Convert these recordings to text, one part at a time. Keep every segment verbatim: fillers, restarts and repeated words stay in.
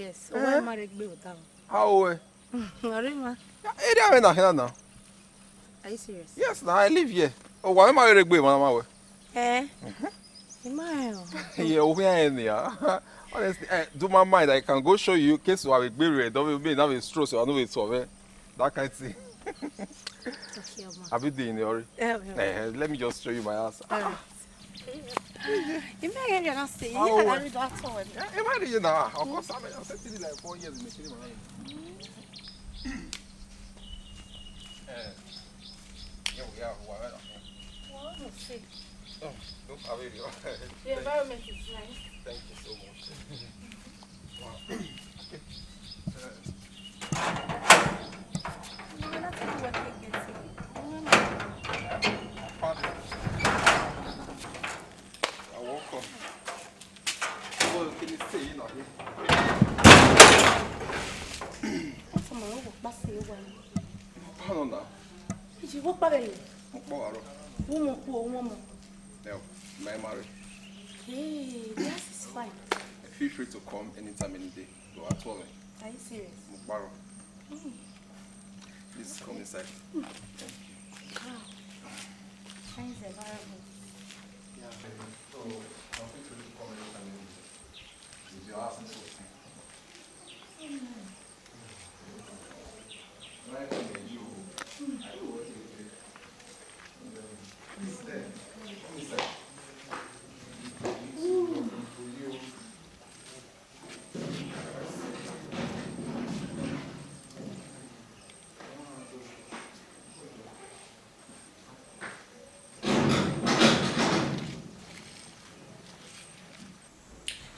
Yes, owa ma rre egbe vbe otọ. How owa? Ọre ma. Area mwẹ na khian na. Are you serious? Yes, na, I live here. Owa mwẹ ma rre egbe, ma ma wẹ. Eh? Ima ẹ o. Yeah, owa ẹ nia. Honestly, eh, do my mind, I can go show you case wa vbe gbe rẹ, do we be na vbe stroll, so I know it's over. That kind thing. Okay, ma. Abi dey in a hurry? Eh, yeah. Eh, let me just show you my house. All right. You may get your house. You can read that one. Eh, am I reading now? Of course, I'm, I'm settling like four years in the city, man. Eh, yeah, we are, we are right here. Wow, see. Oh, look, I really. The environment is nice. Thank you so much. Wow. Okay. Eh. Pardon. You're welcome. Well, can you stay in here? What's my own? Pardon now. Iji, what part are you? Mo kpọ aro. Wo mo ku o, wo mo. No, my marry. Hey, the house is fine. Feel free to come anytime, any day. Go at all. Are you serious? Mo kpọ aro. Mm. Please come inside. Thank you. Wow. Nice environment. Yeah. So, I'm free to come anytime, any day. If you ask me something.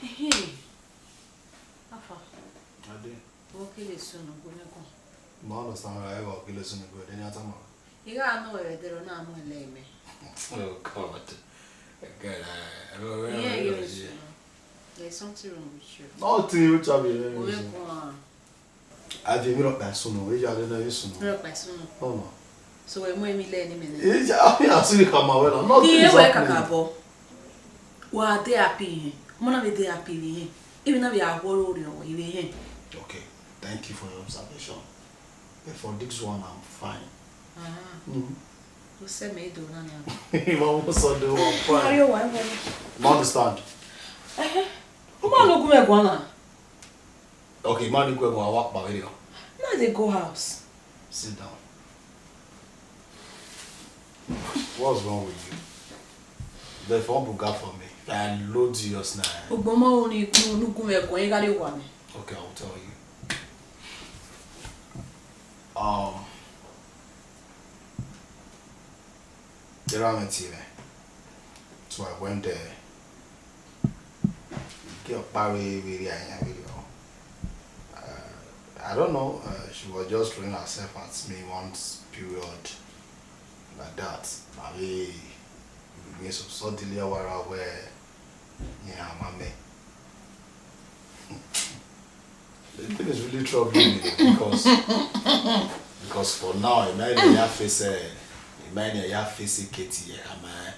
Ehe, afa. Ade. Wo kele sunu gu mwẹ guan. Ma understand why I go kele sunu gu, then you tell me. I gha nọ ẹdẹ rọ na mu ẹlẹ mẹ. Oh God. God, I, I don't know. Yeah, where you are. There's something wrong with you. Nothing, which have you? Wo kele guan. A viọ emwi rhọkpa sunu, e ya rre ne emwi sunu. Rhọkpa sunu. Ọmọ. So, wẹ mu emwi lẹ ne imẹ nẹ? E ya, a fi asiri khama wẹ na. Nothing is happening. Iye wẹ kakabọ. Wa de happy yẹn. Ọmọ na vbe de happy vbe yẹn. Emwi na vbe a wọ ro rriọ vbe yẹn. Okay, thank you for your observation. But for this one, I'm fine. Ah. Mm. Who said me do na na? Mama, so do, I'm fine. Are you one? Ma understand. Eh, eh. Uma no gume guana. Okay, ma ni gu ẹvbo a wa kpa vberriọ. Ma dey go house. Sit down. What's wrong with you? Therefore, buga for me. I load you just now. Ogbomọ uni ku nugu me ko e gari wa me. Okay, I'll tell you. Um, Erha mwẹ tie mwẹ. So I went there. Gie ọkpa vbe vbe rhia iran vberriọ. Uh, I don't know, uh, she was just throwing herself at me one period like that. Ma vbe begin so suddenly, ọ wa ra wẹ, iran ma mẹ. The thing is really troubling me because, because for now, I might ya face, uh, I might ya face Katie, yeah, man.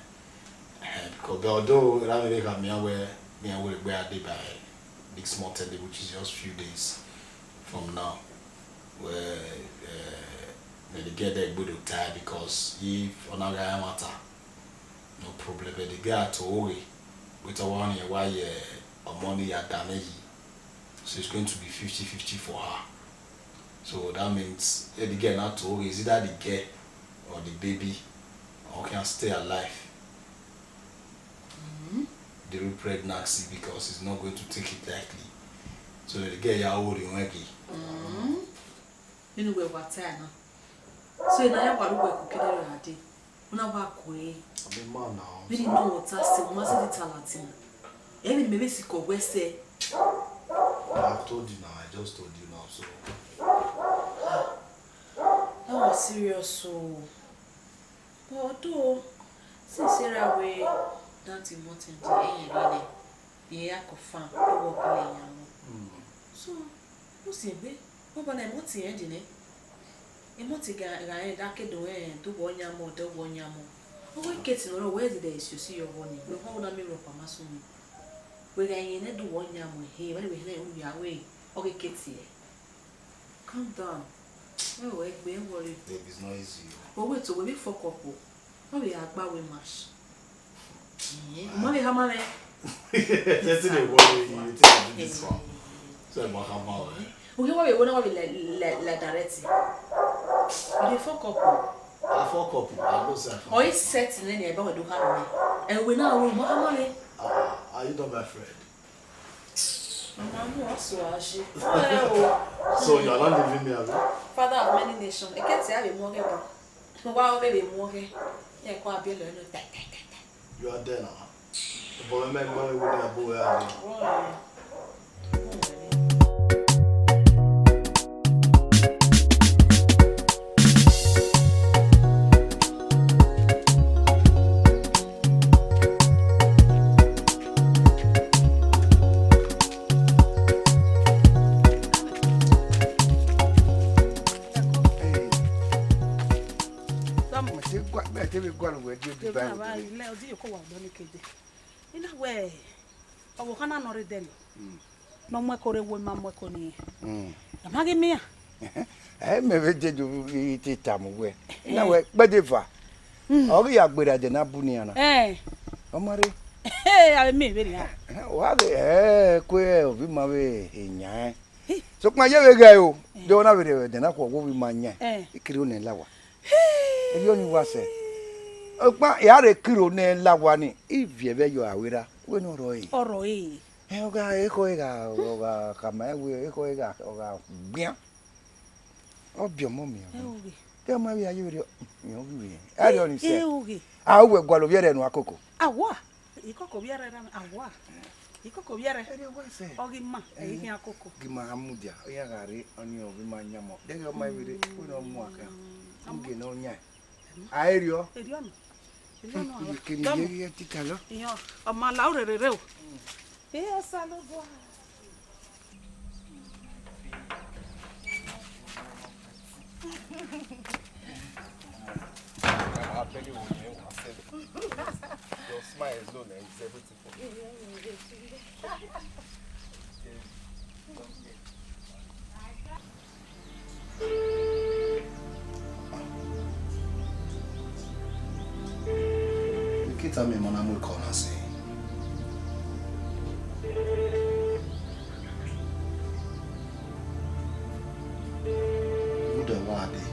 Eh, because although I don't really have me aware, me aware where I did by big small ten day, which is just few days from now, where, uh, the girl that go to tie because if on a guy matter, no problem. But the girl to worry, with a one year, why, uh, a money ya damage. So it's going to be fifty fifty for her. So that means, eh, the girl not to worry. Is either the girl or the baby or can stay alive. Mm-hmm. During pregnancy because he's not going to take it lightly. So the girl ya worry on eggy. Mm-hmm. You know where what time now? So you know what we could get a day. Una wa kue. I'm a man now. Vbene I nọ mwẹ ọta sẹ, u ma sẹtin ta ladian. Emwi ne imẹ vbe sikẹ wẹ sẹ. I have told you now, I just told you now, so. That was serious, so. But although, since Sarah we that important, the end, the end, I confirm, I work in a. Mm. So, u si egbe, ọba na emọti rẹn dene. Emọti gha, gha rẹn da ke do rẹn, do wọ yan mọ, do wọ yan mọ. Ọ wẹ Katie ne ọ rọ wẹ zẹdẹ esi osi yọ vbọ ni, wẹ họn na miẹn rhọkpa ma sunu. Wẹ gha rẹn ne do wọ yan mọ, he, wẹ wẹ hẹn u ya wẹ. Ọ ghi ke tie. Calm down. Ẹ o, egbe worry. Babe, it's not easy o. But wait o, we be fuck up o. Ọ vbe a gba we match. Eh, u ma vbe khama mwẹ. Wetin dey worry you? Wetin dey do this one? So, ẹ ma khama o. Eh, u ghi wa vbe wo na wa vbe la, la, la direct. You dey fuck up o. I fuck up o. I know say I fuck up. Ọ i set nene ẹ ba wẹ do khama mwẹ. Ẹ wẹ na, u ma khama mwẹ. Ah, are you not my friend? Mama, no, that's so ashy. Oh, eh, oh. So you are not leaving me, abi? Father of many nations. Ekete a vbe mu ọghẹ ba. Wa o vbe mu ọghẹ. Ye ko a bi lo no. You are there now. But my mama will not be where I am. Oh, eh. Oh, eh. Mẹ te gua, mẹ te vbe gualọ wẹ die Dubai. Dubai, wa ile odi yo ko wa ọdọ ni kede. Ina wẹ, ọvbokhan na nọ rre dẹ nọ. Mm. Ne ọ mu ẹko rre, wo ima mu ẹko ni. Mm. A ma ghi miẹn. Ẹ, mẹ vbe jeje vbe te tama uwẹ. Na wẹ, kpẹdẹ eva. Mm. Ọ ghi ya gberra ẹdẹ na bu nian na. Eh. Ọ ma rre. Hey, a vbe miẹn vberriọ. Wa ghe, ẹ, ku ovbi ima vbe yan. Hey. Sokpan ye vbe ghẹ o. Eh. De ọ na vbe rre ẹdẹ na khu ọghe ovbi ima yan. Eh. I kiri ne la owa. Hey. Erriọ ni wa sẹ. Sokpan ya rre kiro ne la owa ni, i viẹ vbe yọ aro erha, wẹ ne ọ rrọọ ẹre. Ọ rrọọ ẹre. Ẹ, ọ gha, ekhọe gha, ọ gha khama ẹre wẹ, ekhọe gha, ọ gha gbian. Ọ biẹ ọmọ miẹn. Ẹ, ọ ghe. Te ọ ma vbe ya ye vberriọ, ọ ghi vbe. Ẹ, erriọ ni sẹ. Ẹ, ọ ghe. A, uwẹ gualọ ovbi ẹre nua koko. Awa. Ikoko vbiẹrẹ ra, awa. Ikoko vbiẹrẹ. Erriọ wa sẹ. Ọ ghi ma, ẹ, ẹ ghi khian koko. Ghi ma mudia, ọ ya gha rre, ọni ọ vbe ma yan mọ. Deghẹ ọ ma vbe rre, wẹ ne ọ mu akha. Mm, ọmọ. Ugie ne ọ yan. A, erriọ. Erriọ nọ. Erriọ nọ, awa. Kere ye ghi tita lọ. Iyọ, ọ ma la urere rre o. Iyọ, Osanobua. Your smile alone is everything for me. Nikita, mi ma na mu ẹko na sẹ. Good, wa dee.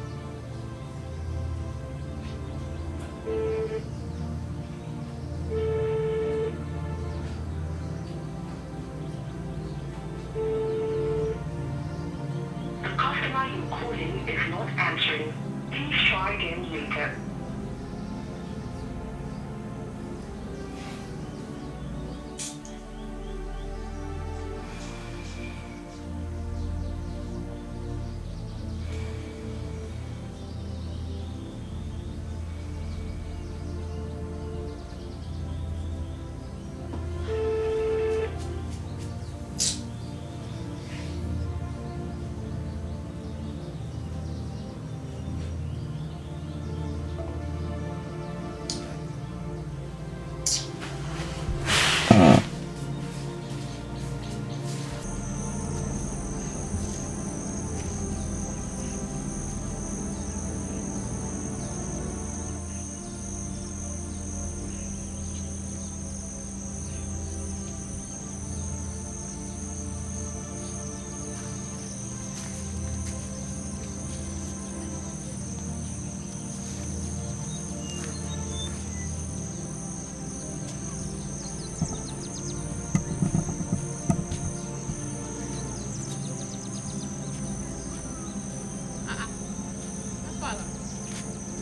The customer you're calling is not answering. Please try again later.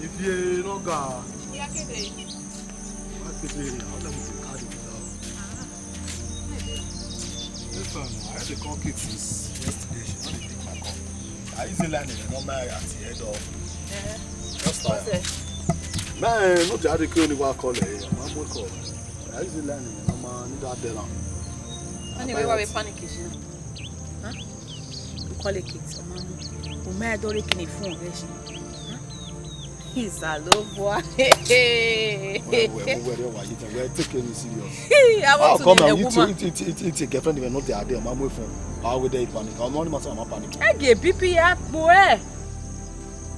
Ivie ne ọ ga. Ivie kede? Why kede? How long we dey carry without? This one, I had to come keep since yesterday. She no dey pick my call. I use the line in the number at the head of. Eh. Just like. What's it? Man, no dey call me, wa call her. Ma mo call. I use the line in the number, need that bell. Anyway, why we panic is you? Huh? You call it kids, mama. We might do it in a phone, huh? Isalobua. Well, well, well, well, well, you take it serious. How come now? You take, you take, you take, you take girlfriend even not there, they ma mu phone. How would they panic? How many months am I panic? Ege B P ya kpo e.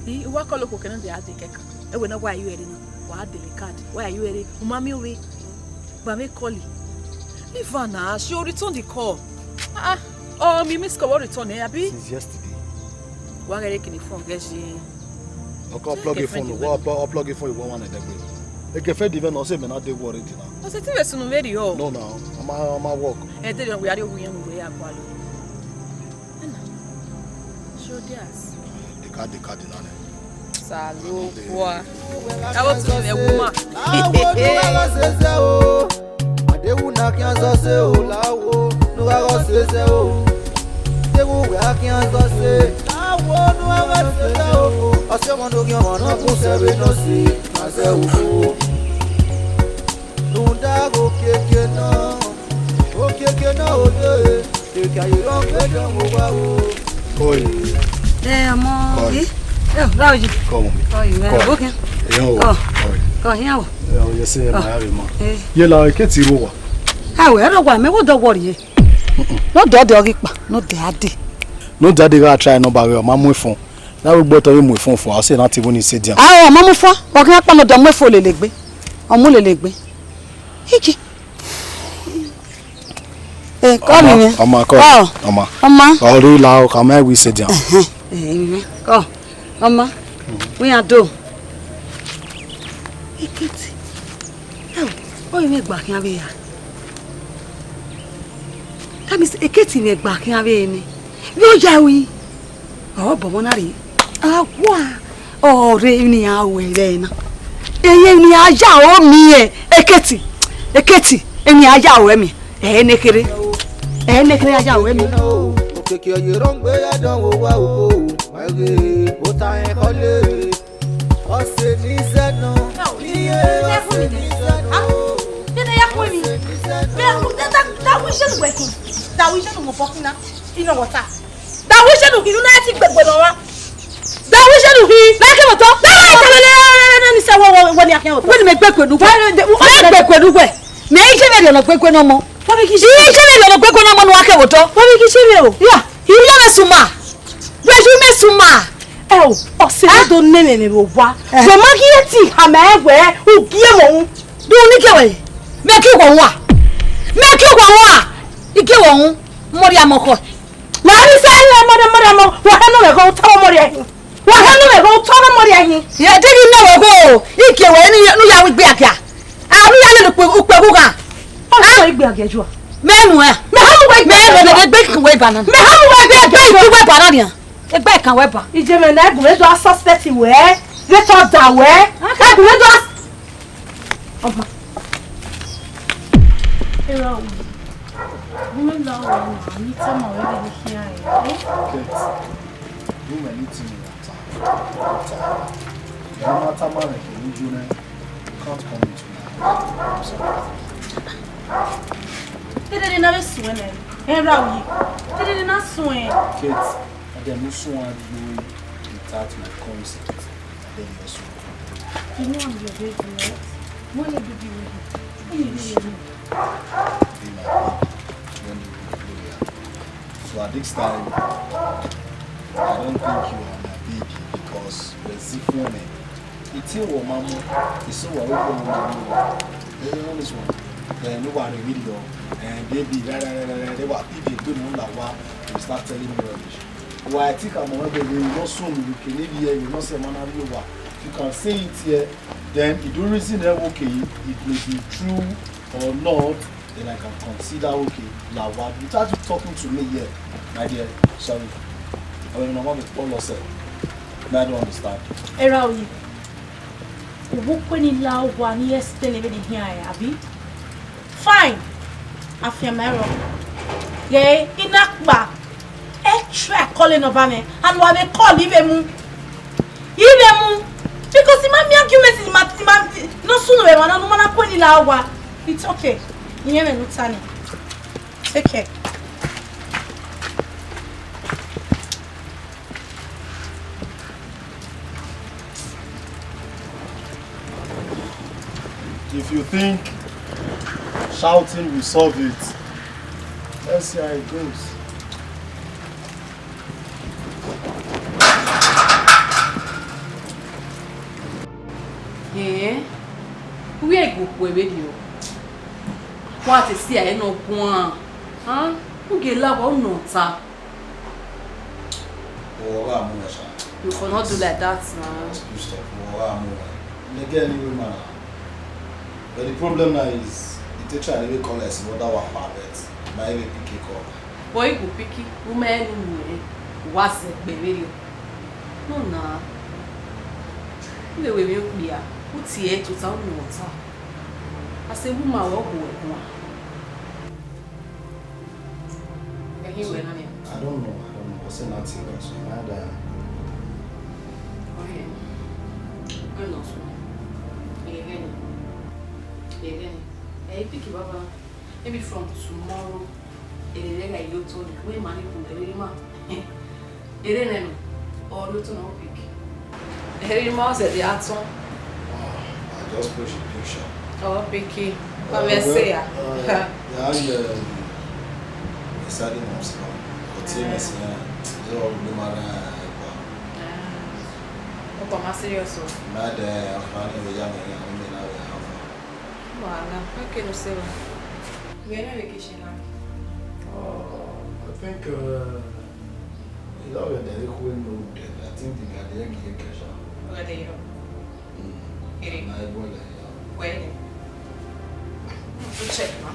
I wa call okhuo kene de ade kẹkan. Ewe na, why you ready now? Wa delete card. Why you ready? Umami owe. Ba me call. Leave her now. She will return the call. Ah, ah. Oh, me miss call, what return, eh, abi? Since yesterday. Wa ghe kini phone, get she. Okay, plug your phone. What, plug, plug your phone, you want one of them. Eke fe di ve no se me na dey worried now. O se ti ve sunu very o. No, now. I'm a, I'm a work. Eh, dey we are we yan we are kwalo. Show us. They got, they got the name. Salobua. That was the woman. Awo nu wa gha sese o. Adewu na khian zọ se o, lawo nu wa gha sese o. Adewu wẹ a khian zọ se. Awo nu wa gha sese o. Ọsẹ ọmọ no ghi ọmọ nọ kun sẹ vbe nọ si, ma zẹ o. Rhunmwuda okiekie nọ, okiekie nọ ode, ekia ye rọ gbe dọmọ owa o. Koi. Eh, ọmọ Koi. Yi. Eh, báwo ji? Kọ mọ mi. Kọ yìí, Kọ. Bó kẹ́. Èèyàn wò. Kọ. Koi. Kọ, ìyá wò. Ẹ ò yẹ sí ẹ máa rè mọ. Eh. Yé la eke ti ro wa. Ẹ wẹ, ẹ rọ wa, mẹ wo dọ wọ rhie. No dọ de ọghe ikpa, no dẹ ade. No dẹ ade gha try number wẹ ọ ma mu efọn. Na wẹ gbọtọ vbe mu efọn fua, ọ sẹ na te vbo ni se dian. Ah, ọ ma mu fua, ọ ghi akpa no dọ mu efọn lele egbe. Ọ mu lele egbe. Iji. Eh, kọ mi yẹn. Ọma, kọ. Ọ. Ọma. Ọma. Ọ rre la, ọ ka ma wi se dian. Ẹhẹn. Eh, kọ. Ọma. We are do. Ekete. Ẹ o, ọ yẹ gba khian vbe ya. That means, ekete mwẹ gba khian vbe ne. Vbe ọ ya wi? Ọ bọ mọ na rre. Awa. Ọ rre ni a wẹ rẹ na. Eye ni a ya o mi ẹ, ekete. Ekete, eni a ya o mi. Ẹ ne kere. Ẹ ne kere a ya o mi. Okeke ye rongbe ya dọnwo wa o. Wa ghe, ota ẹn kọle. Ọse ni zẹ nọ. Iye, ọse ni zẹ nọ. Kí ni ẹ yà fún mi? Ọse ni zẹ nọ. Bẹ́ẹ̀, da, da, da, wí ṣe nù wẹ̀ kì. Da wí ṣe nù mọ̀ fọ́kínná. Iná wọ̀ta. Da wí ṣe nù kì, inú náà ti gbẹgbẹ lọ wá. Da wí ṣe nù kì. Láìka mọ̀tọ́. Láìka mọ̀tọ́. Ní sẹ́ wọ́n, wọ́n, wọ́n ní akẹ́wọ̀n. Wọ́n ní mi gbẹgbẹ nù wẹ̀. Wọ́n ní mi gbẹgbẹ nù wẹ̀. Mẹ ije vbe rhiọnọ gbẹgbẹ ne ọmọ. Wọ́n fi kí ṣe. Ije vbe rhiọnọ gbẹgbẹ ne ọmọ ne uwa kẹvwẹ otọ. Wọ́n fi kí ṣe vbe o. Ya, I love you so much. Wẹ ju mẹ suma. Ẹ o, ọse ne do nene ne vbe owa. Eh. Wẹ ma ghi eti hamẹ wẹ u gie mọ un. Do ni ke wẹ? Mẹ ke wọ wa. Mẹ ke wọ wa. I ke wọ un. Mọrria mọ khọ. Na ni sẹ ẹ mọrria mọrria mọ. Wa hẹ nọ mẹ gọ tọ mọrria hin. Wa hẹ nọ mẹ gọ tọ mọrria hin. Ye de ghi mẹ wẹ go. I ke wẹ ni nu ya wi gbe agia. A wi ya lele ukpe ukpe gu gha. Ọ sọ igbe agia jua. Mẹ nu ẹ. Mẹ ha mu wẹ igbe agia jua. Mẹ gbe kan wẹ banana. Mẹ ha mu wẹ igbe agia jua. Mẹ gbe wẹ banana. Egbe kan wẹ ba. Ijemẹ na ẹgùn mẹ do a suspect wẹ, vbe tọ da wẹ. Ẹgùn mẹ do a. Ọma. Erha o. Gumẹ la wa na, ni tama wẹ vbe khian ẹ. Kate, gumẹ ni tini wa ta. Ta. Ẹ ma tama rẹ kẹ ni ju nẹ. You can't come into my house. I'm sorry. Dede na vbe suẹn nẹ. Erha o yi. Dede na suẹn. Kate, I dey no suẹn you without my consent. I dey no suẹn. You know I'm your baby, right? Why you baby with me? Why you baby with me? Be my baby. When you be Gloria. So at this time, I don't think you are my baby because you're different. Iti wo ma mu, iso wa wo ma mu. Eh, this one. Eh, no wa really o. Eh, baby, ra, ra, ra, ra, ra, they wa, if you do no la wa, you start telling me rubbish. Why I think I'm a baby, you know, soon you can live here, you know, say, man, you wa. You can say it here, then you do reason, eh, okay, it may be true or not, then I can consider, okay, la wa. Without you talking to me here, my dear, sorry. I mean, I'm not all yourself. I don't understand. Erha o yi. Uwu kue ni la owa ni explain vbene I khian rẹn, abi? Fine. Afianma ẹrọ. Ye, I na kpa. Ẹ try call number mwẹ, and wa vbe call, I vbe mu. I vbe mu. Because I ma miẹn argument, I ma, I ma, no sunu vbe emwa na, ne u ma na kue ni la owa. It's okay. Iyẹn mwẹ ne u ta ni. Take care. You think shouting will solve it? Let's see how it goes. Ẹn, u vbe gu okhuo vberriọ. Wa te si ẹre nọ guan. Hẹn, u gie la owa, u nọ ọta. Uwẹ gha mu mwẹ sha. You for not do like that now. Excuse me, uwẹ gha mu mwẹ. Nigga, anyway, man. But the problem now is, I te try to call us, but that one perfect. Ma even pick a call. But if you pick it, u ma ru ẹre, wa sẹ gbe vberriọ. No na. U vbe wẹ emwi okpia, u tie ẹre tota, u nọ ọta. A sẹ vbe u ma vbe gu ẹre guan. Ẹhi wẹ na nian? I don't know, I don't know. What's the nothing? So, mother. Okay. Where not so? Eleven. Eleven. Hey, pick it, Baba. Maybe from tomorrow, eleven, I go to you. Where money from the ma? Ere nẹ nọ, ọ rre otọ na, ọ pick. Ere ma ọ zẹdẹ a tọn. Ah, I just post a picture. Ọ pick. Ọ vbe sẹ ya. Uh, yeah, yeah, um, exciting months now. But see, me say, so we ma na, uh, Ah, ọ kọ ma serious o. Ma de, uh, funny, we ya me, ya me na, we have. Wala, okay, no se va. Where na vacation na? Uh, I think, uh, He already request no debt. I think the guy there give cash out. Where they are? Mm. Ere. Na ebo le ya. Where? Go check, ma.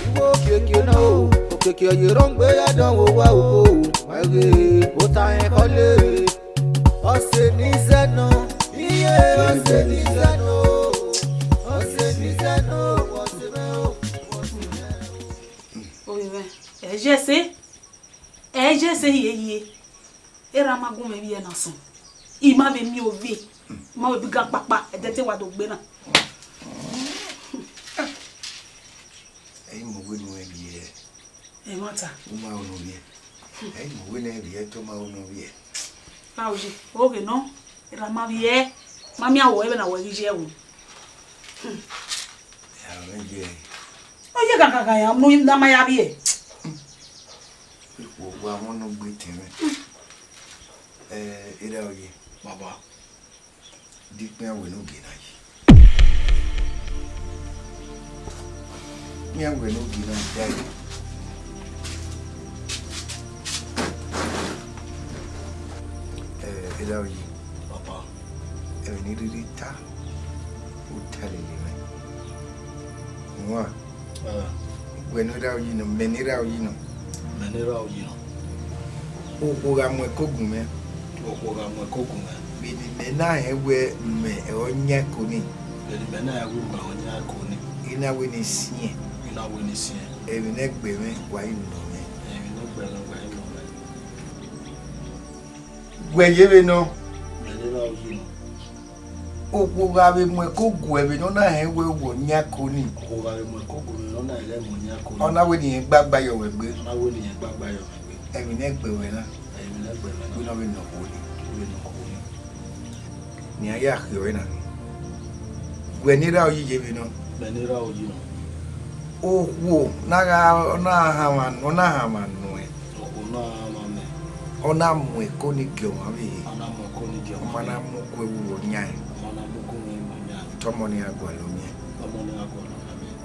Ìwọ òkèkè náà o, òkèkè ọ̀yẹ̀rọ̀ ń gbé yàdán wo wá o. Wáyé, ó ta ẹ̀ kọ́lé. Ọ̀sẹ̀ ní sẹ́nu, iye ọ̀sẹ̀ ní sẹ́nu o. Ọ̀sẹ̀ ní sẹ́nu o, ọ̀sẹ̀ mẹ́ o, ọ̀sẹ̀ mẹ́ o. Ovbi mwẹ, ẹ jẹ ẹse, ẹ jẹ ẹse hiehie. Erha ma gu mwẹ vbiẹ na sọn. I ma vbe miẹn ovbi, I ma vbe bi gan kpakpa, ẹdẹ te wa do gbe na. Ẹ i mu wẹ ne u vbiẹ. Ẹmwata. U ma ho ne u vbiẹ. Ẹ i mu wẹ ne ẹ vbiẹ, te u ma ho ne u vbiẹ. Ra oye, oghe nọ, erha ma vbiẹ, ma miẹn awọ, ẹvbo na wẹ ghi ye ẹvbo. Ya mwẹ ye. Ọ ye ghaghagha ya mu na ma ya vbiẹ. Ikhuo wa wọn nọ gbe tẹn mwẹ. Ẹ, erha oye. Baba. Di ikpian wẹ ne ogie na yi. Ikpian wẹ ne ogie na yi. Ẹ, erha oye. Papa. Ẹmwẹ ne I rhirhi ta, u ta lele mwẹ. Wan. Wẹ ne erha oyi nọ, mẹ ne erha oyi nọ. Mẹ ne erha oyi nọ. Okhuo gha mu ẹko gun mwẹ. Okhuo gha mu ẹko gun mwẹ. Vbene imẹ na rẹn wẹ mẹ ọre ọ yan ẹko nii. Vbene imẹ na rẹn wẹ mẹ ọre ọ yan ẹko nii. I na wẹ ne I siẹn. I na wẹ ne I siẹn. Emwi ne ẹgbẹ mwẹ wa i nọ mwẹ. Emwi ne ẹgbẹ mwẹ wa i nọ mwẹ. Wẹ ye vbe nọ. Mẹ ne erha oyi nọ. Okhuo gha vbe mu ẹko gu ẹmwẹ ne ọ na rẹn wẹ wẹ ọ yan ẹko nii. Okhuo gha vbe mu ẹko gu ẹmwẹ ne ọ na rẹn wẹ ọ yan ẹko nii. Ọ na wẹ ne irẹn gbagba ye ọvbẹ gbe. Ọ na wẹ ne irẹn gbagba ye ọvbẹ gbe. Emwi ne ẹgbẹ ruẹ na. Emwi ne ẹgbẹ ruẹ na. Wẹ ne ọ vbe nọ okhuo nii. Wẹ ne ọ nọ okhuo nii. Ne iran ya khiọ ẹre na. Wẹ ne erha oyi ye vbe nọ. Mẹ ne erha oyi nọ. Okhuo na gha, ọ na hanmwa, ọ na hanmwa nuẹn. Okhuo na hanmwa mẹ. Ọ na mu ẹko ni gie ọmwa vbe ehe. Ọ na mu ẹko ni gie ọmwa. Ọmwa na mu ẹko ẹvbo vbe ọ yan ẹn. Ọmwa na mu ẹko ni gie ọmwa yan ẹn. Te ọmọ ni gha gualọ miẹn. Ọmọ ni gha gualọ miẹn.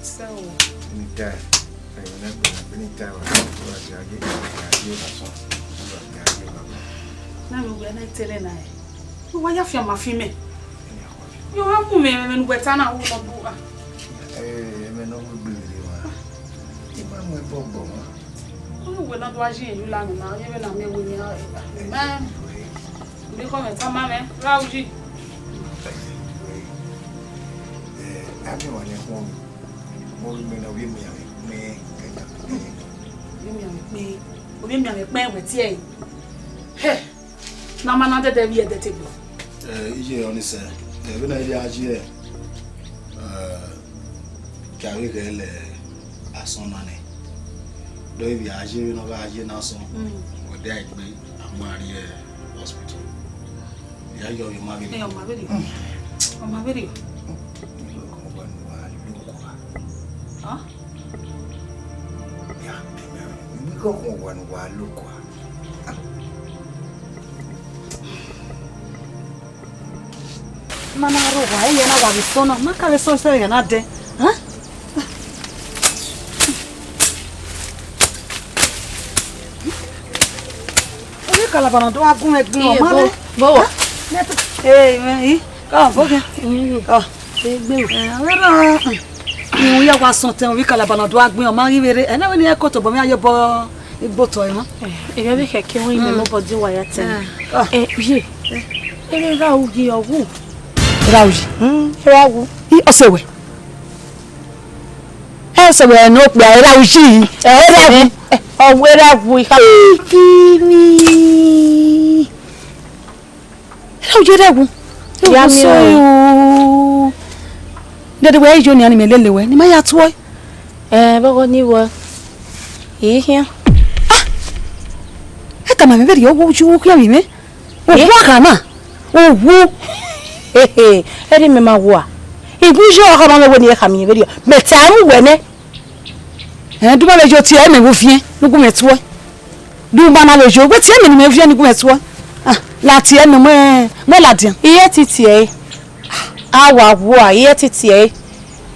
So. Ni ta, ẹyọ na gbẹna, ni ta wa, wa gha ye, wa gha ye wa sọn, wa gha ye wa. Na me wẹ na tele na ẹ. Wa ya fian ma fi mẹ. Yo ha mu mẹ, mẹ ne uwẹ ta na wo nọ bu a. Eh, mẹ nọ wo gbe vbe wa. I ma mu ẹbọ gbọ ma. Unu wẹ na do a ji elu la na, ye vbe na mẹ wẹ ni a. Amen. Bi kọ mẹ ta ma mẹ, ra uji. Eh, a mi wa ni khuọn mi. Mo ru mẹ na ovbi emianmwẹ kpẹn, kẹkan kpẹn. Ovbi emianmwẹ kpẹn, ovbi emianmwẹ kpẹn wẹ tie ẹre. Hẹ, ne a ma na dẹdẹ vbiẹ ẹdẹ te gbe. Eh, iye ọnii sẹ, eh, vbene a ya ye, eh, Gari ghẹ lẹ asọn na nẹ. Dọ ivbi a ye vbene ọ gha ye ne asọn. Mm. Ọ dia egbe, a ma rrie Hospital. Ya yọ, yọ ma vberriọ. Ẹ, ọ ma vberriọ. Ọ ma vberriọ. Huh? Ya, mi koko wa nu wa lo kua. Ma na rho owa, iye na wa vbe sọ na, ma ka vbe sọ sẹ iye na dẹ. Huh? Ovbi kalaba na do gha gun ẹgbin, ọ ma rre. Bọwọ. Ee, mẹ i. Kọ, bọgẹ. Kọ. Egbe o. Ẹ, ọ rẹ na. Iwun ya wa sọn tẹn, ovbi kalaba na do gha gbẹn, ọ ma ghi vbe rre. Ẹ na wẹ ne irẹn ke otobọ mwẹ, a ye obọ igbo otọ ẹmwẹ. Ẹ, ẹ vbe khẹke wẹ imẹ mobọ de uwa ya tẹn. Ẹ, ye. Erha uyi ọghu. Erha uyi. Erha uyi. I, ọse wẹ. Ẹ sẹ wẹ ne okpia erha uyi. Ẹ, erha uyi. Ọ wẹ erha uyi. Ikini. Erha uyi, erha uyi. Ya miẹn o. Dede wẹ, iyo nian ne imẹ lele wẹ, ne ima ya tuẹ. Ẹ, vbọghọ ni wẹ. I khian. Ah! Ẹ tama mwẹ vberriọ, owu, owu khian vbe mwẹ. Owu a kha na. Owu. Erha imẹ ma wua. Igun iye ọkọ ma mwẹ wẹ ne I khama mwẹ vberriọ. Mẹ ta mu wẹ nẹ. Ẹ, du ma vbe yo tie ẹmwẹ vbe uviẹn, ne u gu mwẹ tuẹ. Du ma na vbe yo, wẹ tie ẹmwẹ ne imẹ viẹ ne u gu mwẹ tuẹ. Ah, la tie ẹmwẹ, mẹ, mẹ ladian. Iye titi ẹre. A wa wua, iye titi ẹre.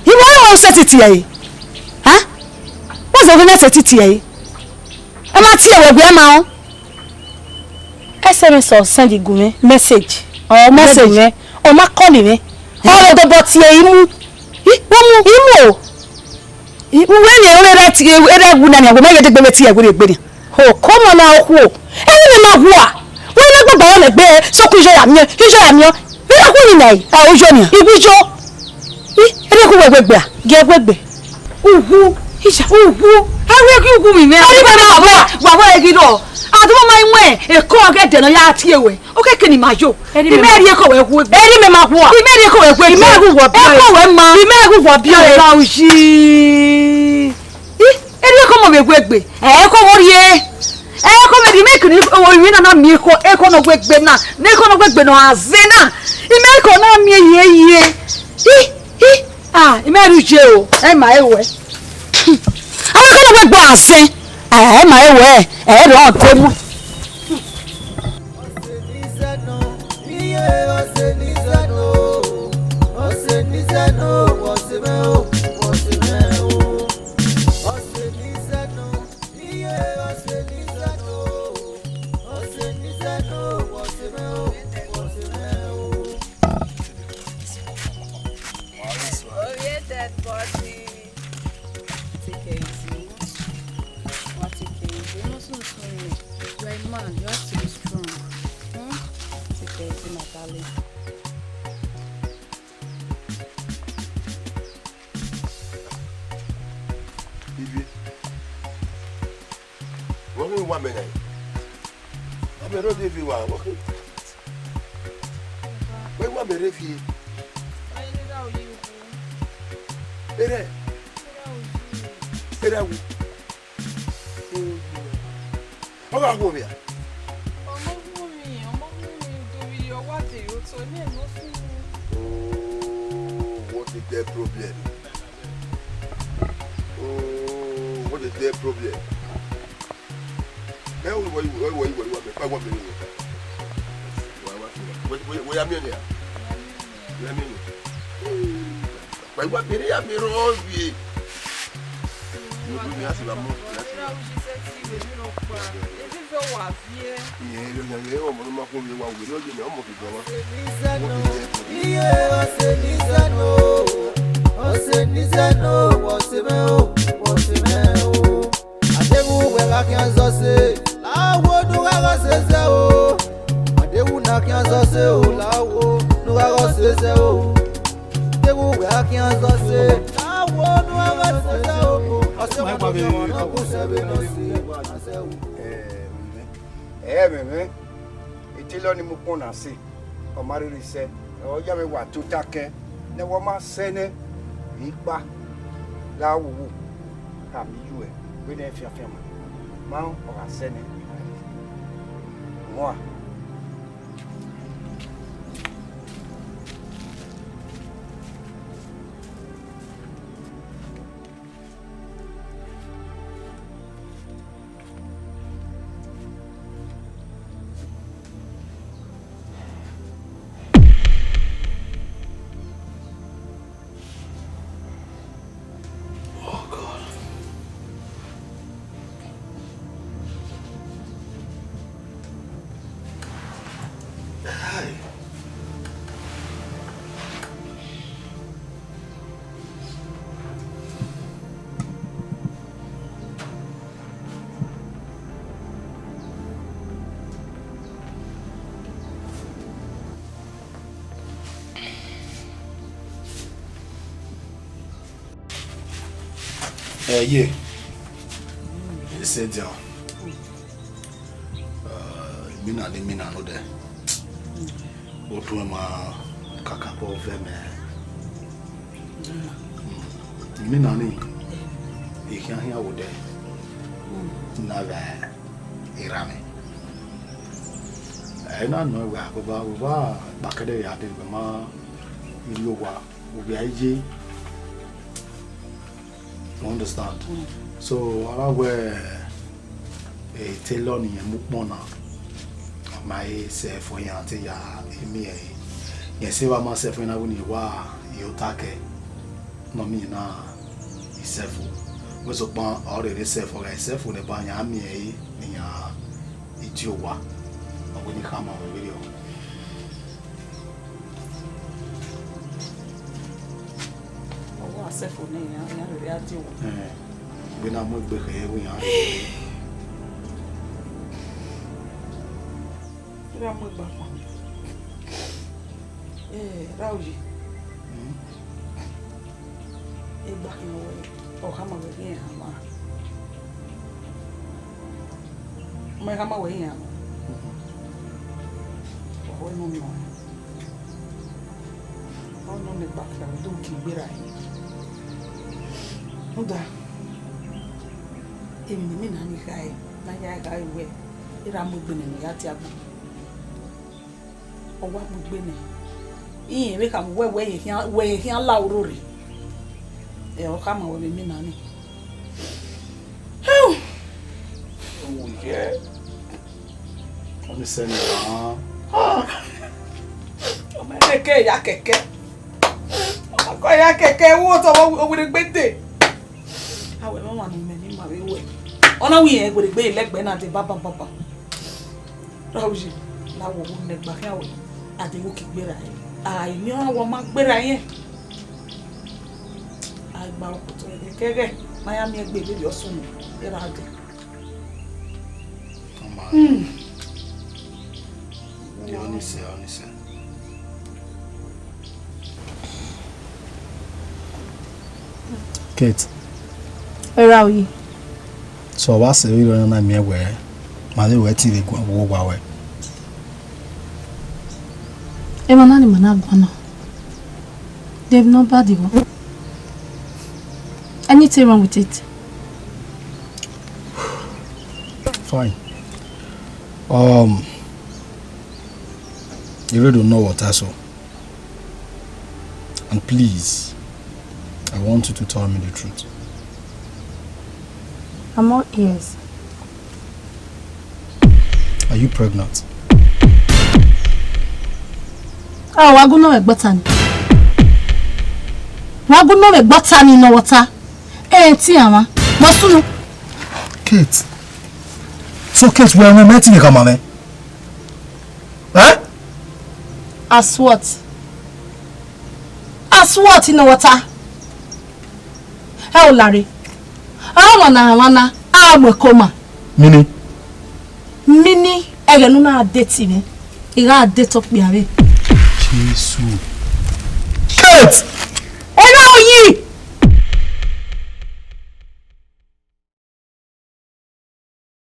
Iwẹ ọre ọ sẹ titi ẹre. Ha? Wẹ zẹ ọghe ne sẹ titi ẹre. Ẹ ma tie wẹ, wẹ ma ọ. S M S ọ send gu mwẹ message. Ọ message. Ọ ma call mwẹ. Ọ vbe dobọ tie imu. I, u mu. Imu o. I, uwẹ ni ẹre ti, ẹre wu na ni, wẹ ma ye degbe vbe tie ẹre egbe ni. Ho, come on now, okhuo. Ẹni mẹ ma wua. Wẹ na gbagba rẹ mẹ gbe, sọkun iye ya miẹn, iye ya miẹn. Vbe na hu ni nai? A, uyo nia. Iwu yo. I, ẹre khu wẹ wegbe a? Gie wegbe. Uwu, isha, uwu. A wẹ ghi uwu mi mẹ. Ẹni mẹ ma wua. Wa wẹ ghi rọ. Adumọ ma i wẹ, eko ọghe ẹdẹ nọ ya tie wẹ. Okeke ni ma yo. Eri mẹ ma wua. Imẹ rhie eko wẹ wu egbe. Eri mẹ ma wua. Imẹ rhie eko wẹ wu egbe. Imẹ wu wọ biẹ. Eko wẹ ma. Imẹ wu wọ biẹ. Ra uyi. I, eri eko mọ vbe wu egbe. Ẹ, eko wọ rhie. Ẹ, eko vbe rhie, imẹ kiri o, imẹ na na miẹn eko, eko nọ wu egbe na. Ne eko nọ wu egbe nọ a zẹ na. Imẹ eko na miẹn ye ye. I, i, ah, imẹ rhie uye o. Ẹ ma e wẹ. Ẹ, eko nọ wu egbe a zẹ. Ẹ, ẹ ma e wẹ. Ẹ rọ te mu. Ovie dead body. Take it easy. Wa take it easy. No, so sorry. You are a man. You have to be strong. Hmm? Take it easy, my darling. Ibi. Wọ́n mú ìwà mẹ́rin. Wọ́n mẹ́rin ló dé fi wà. Wọ́n mú ìwà mẹ́rin fi. Eré. Eré wo? Ọ gha wo vbe a? Ọmọ wu mi, ọmọ wu mi, do vbe ọ wa de ye otọ, ne ẹ nọ fi. Oh, what a dead problem. Oh, what a dead problem. Ẹ wo, wo, wo, wo, wo, wo, wo, wo, wo, wo. Wo, wo, wo, wo, ya miẹn nia? Wo ya miẹn nia? Wa, wa, bere ya, bere ọ ye. Mo dun mi a si ba mu, ya si ba. Iye, iye, iye, ọmọ ló máa kún mi wá wèrè, ó yẹ mi, ọmọ fi gan wa. Iye, ọsẹ ní sẹ́nu, ọsẹ ní sẹ́nu, wọ́n ṣe mẹ́ o, wọ́n ṣe mẹ́ o. Adeghu wẹ gha khian zọ se, la wo nu gha gha sẹsẹ o. Adeghu na khian zọ se o, la wo nu gha gha sẹsẹ o. Adeghu wẹ gha khian zọ se, la wo nu gha gha sẹsẹ o. Ọsẹ wa do khian wọn na ku sẹ vbe nọ si. Ẹ, mẹmẹ. Ẹ, mẹmẹ. Etelọ ni mu ukpọn na se, ọ ma rhirhi sẹ, ọ ya mwẹ wa tota kẹ, ne wẹ ma sẹ nẹ, vbe ikpa, la wowo, khama iye ruẹ, vbene fianfian ma, ma ọ gha sẹ nẹ, wọn a. Ẹ ye, ẹsẹdiọn, imina ne imina nodẹ, otuẹn ma kakabọ vẹ mẹ. Imina ni, I khian khian vbe odẹ na vbe erha mwẹ. Ẹ na nọ wẹ agbagba, vbe uwa kpakẹdẹ ya dee, wẹ ma rrie owa, ovbi a i ye. You understand? So, a gha wẹ, e tailor ne irẹn mu ukpọn na, ọ ma he sẹ ẹfo iran te ya miẹn ẹre. Rẹn sẹ vbe a ma sẹ ẹfo iran, wẹ ne irẹn wa ye ota kẹ, ne ọ miẹn na isẹfo. Wẹ sokpan ọ rherhe sẹ ẹfo, ọ gha sẹ ẹfo nẹ, ba iran miẹn ẹre ne iran i die owa. Ọ wẹ ne I khama ruẹ vberriọ. Ọ wa sẹ ẹfo nẹ, iran, iran rherhe a die owa. Ẹn, vbene a mu egbe khẹ, wẹ iran rherhe. Iran mu egbe kpa. Eh, Raoye. Hmm? Egbe khin wẹ, ọ khama wẹ ghi iran ma. Ma khama wẹ iran ma. Ọ wẹ ne ọ nọ. Ọ nọ ne gba khin, do ki gberra ẹre. Rhunmwuda, emwi ne imina ni khare, ne a ya khare wẹ, erha mu egbe nẹ ne ọ ya tie agbọn. Ọ wa mu egbe nẹ. Irẹn vbe khama wẹ, wẹ ye khian, wẹ ye khian la oro rre. Ẹ, ọ khama wẹ vbe imina ni. Hẹu! Owu ye. Ọni sẹ ne ra. Ọ ma kẹkẹ ya kẹkẹ. Ọ ma kọ ya kẹkẹ, wo tọ wẹ owere gbe te. Awẹ mwa wani mẹ ni ma vbe wẹ. Ọ na wẹ irẹn were gbe lẹgbẹ na dee baba baba. Ra uyi, la wọ wo nẹ gba khian wẹ. A deghẹ u ki gberra ẹre. A i miẹn ọnrẹn wẹ ọ ma gberra ẹre. A gba okotọ ẹghẹ kẹghẹ, ma ya miẹn egbe vberriọ sunu, erha dee. Ọ ma. Hmm. Ọni sẹ, ọni sẹ. Kate. Erha uyi. So, ọ wa sẹ vberriọ na miẹn wẹ, ma vbe wẹ te I vbe guan vbe owa ruẹ. Emwa na ni ma na guan na. They've not bad, you know. Anything wrong with it? Fine. Um, you really don't know what I saw. And please, I want you to tell me the truth. I'm all ears. Are you pregnant? Ah, wa gu nọ vbe gbọta ni. Wa gu nọ vbe gbọta ni nọ wọta. Eh, ti ama. Mo sunu. Kate. So Kate, wẹ ọmọ mẹ ti vbe khama mwẹ? Eh? As what? As what in the water? Ẹ o lare. A wana wana, a mu ẹko ma. Mini? Mini, ẹghẹ ne u na date mwẹ. I gha date okpia vbe. Jesu. Kate!